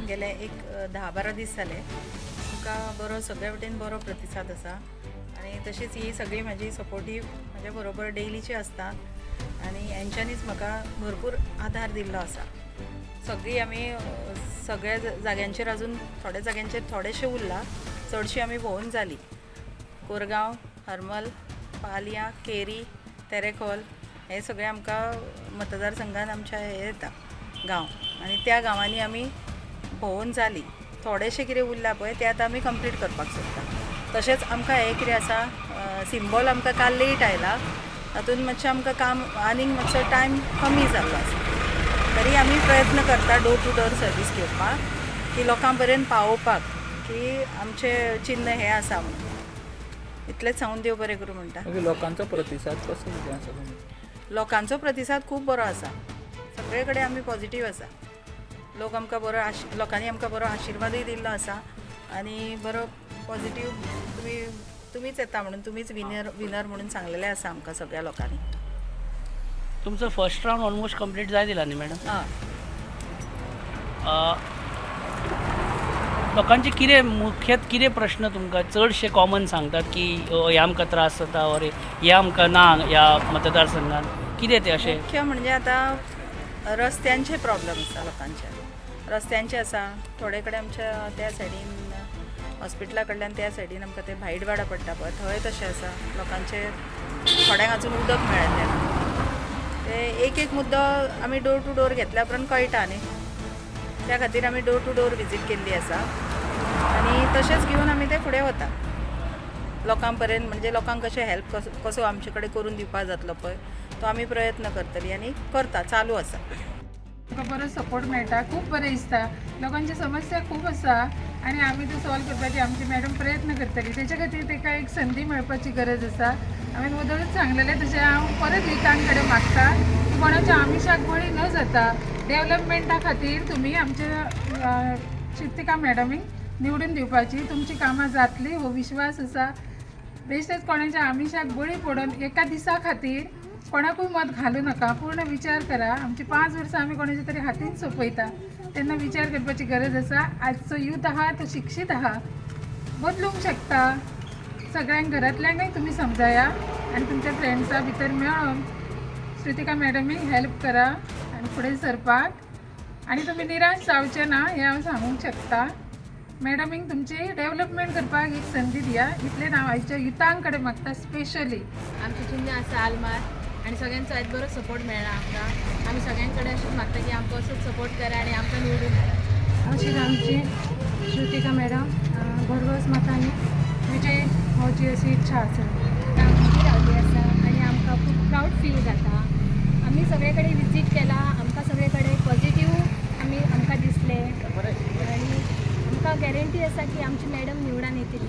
गेले एक 10-12 दीस जाले. आमकां बरो सगळे वटेन बरो प्रतिसाद आसा आनी तशीच ही सगळी म्हाजी सपोर्टीव म्हाज्या बरोबर डेलीची आसता आनी हेंच्यांनीच म्हाका भरपूर आदार दिल्लो आसा. सगळीं आमी सगळ्या जाग्यांचेर, अजून थोड्या जाग्यांचेर थोडेशें उरला, चडशी आमी भोंवून जाली. कोरगांव, हरमल, पालया, केरी, तेरेखोल हे सगळे आमकां मतदारसंघान आमच्या हे येता गांव आनी त्या गांवांनी आमी भोंवून जाली. थोडेशें कितें उरला पळय, तें आतां आमी कंप्लीट करपाक सोदता. तशेंच आमकां हें कितें आसा, सिंबॉल आमकां काल लेट आयला, तातूंत मातशें आमकां काम आनीक मातसो टायम कमी जाल्लो आसा. तरी आमी प्रयत्न करता डोर टू डोर सर्वीस घेवपाक, की लोकां पर्यंत पावोवपाक की आमचें चिन्न हें आसा म्हणून. इतलेंच सांगून देव बरें करूं म्हणटा. मागीर लोकांचो प्रतिसाद कसो कितें आसा तुमचो? लोकांचो प्रतिसाद खूब बरो आसा. सगळे कडेन आमी पॉझिटीव आसा. लोक आमकां बरो आश लोकांनी आमकां बरो आशिर्वादूय दिल्लो आसा आनी बरो पॉझिटीव तुमीच येता म्हणून, तुमीच विनर विनर म्हणून सांगलेलें आसा आमकां सगळ्या लोकांनी. तुमचो फर्स्ट रावंड ऑलमोस्ट कंप्लीट जायत येयला न्ही मॅडम? हय. लोकांचे कितें मुख्यत कितें प्रश्न तुमकां चडशे कॉमन सांगतात की हे आमकां त्रास जाता ओर हे आमकां ना ह्या मतदारसंघात, कितें ते अशें? मुख्य म्हणजे आतां रस्त्यांचे प्रॉब्लम आसा लोकांचे, रस्त्यांचे आसा. थोडे कडेन आमच्या त्या सायडीन, हॉस्पिटला कडल्यान त्या सायडीन आमकां ते भाईडवाडा पडटा पळय, थंय तशें आसा लोकांचे. थोड्यांक अजून उदक मेळिल्लें ना. ते एक एक मुद्दो आमी डोर टू डोर घेतल्या उपरांत कळटा न्ही, त्या खातीर आमी डोर टू डोर विजीट केल्ली आसा आनी तशेंच घेवन आमी ते फुडें वता लोकां पर्यंत. म्हणजे लोकांक कशें हेल्प कसो कसो आमचे कडेन करून दिवपाक जातलो पळय, तो आमी प्रयत्न करतली आनी करता, चालू आसा. आमकां बरो सपोर्ट मेळटा, खूब बरें दिसता. लोकांची समस्या खूब आसा आनी आमी त्यो सॉल्व करपाची आमची मॅडम प्रयत्न करतली. तेच्या खातीर ताका एक संदी मेळपाची गरज आसा. हांवें वदळूच सांगलेलें, तशें हांव परत युथां कडेन मागता की कोणाच्या आमिशाक बळी न जाता डेवलपमेंटा खातीर तुमी आमच्या श्रुतिका मॅडमीक निवडून दिवपाची. तुमची कामां जातली हो विश्वास आसा. बेश्टेच कोणाच्या आमिशाक बळी पडून एका दिसा खातीर कोणाकूय मत घालू नाका. पूर्ण विचार करा. आमची 5 वर्सां आमी कोणाच्या तरी हातीन सोंपयता, तेन्ना विचार करपाची गरज आसा. आजचो यूथ आहा तो शिक्षीत आहा, बदलूंक शकता. सगळ्यांक, घरांतल्यांकय तुमी समजाया आनी तुमच्या फ्रेंड्सां भितर मेळोन श्रुतिका मॅडमीक हेल्प करा आनी फुडें सरपाक. आनी तुमी निराश जावचे ना हें हांव सांगूंक शकता. मॅडमीक तुमची डेवलपमेंट करपाक एक संदी दिया, इतलें हांव आयच्या युथां कडेन मागता स्पेशली. आमची चिन्ह आसा आलमार आनी सगळ्यांचो आयज बरो सपोर्ट मेळ्ळा आमकां. आमी सगळ्यां कडेन अशेंच मागता की आमकां असोच सपोर्ट करा आनी आमकां निवडून धाडा. अशीच आमची श्रुतिका मॅडम भरघोस मतांनी विजयी होवची अशी इच्छा आसा. आमची रावली आसा आनी आमकां खूब प्रावड फील जाता. आमी सगळे कडेन विजीट केला, आमकां सगळे कडेन पॉझिटीव आमकां दिसले आनी आमकां गॅरंटी आसा की आमची मॅडम निवडून येतली.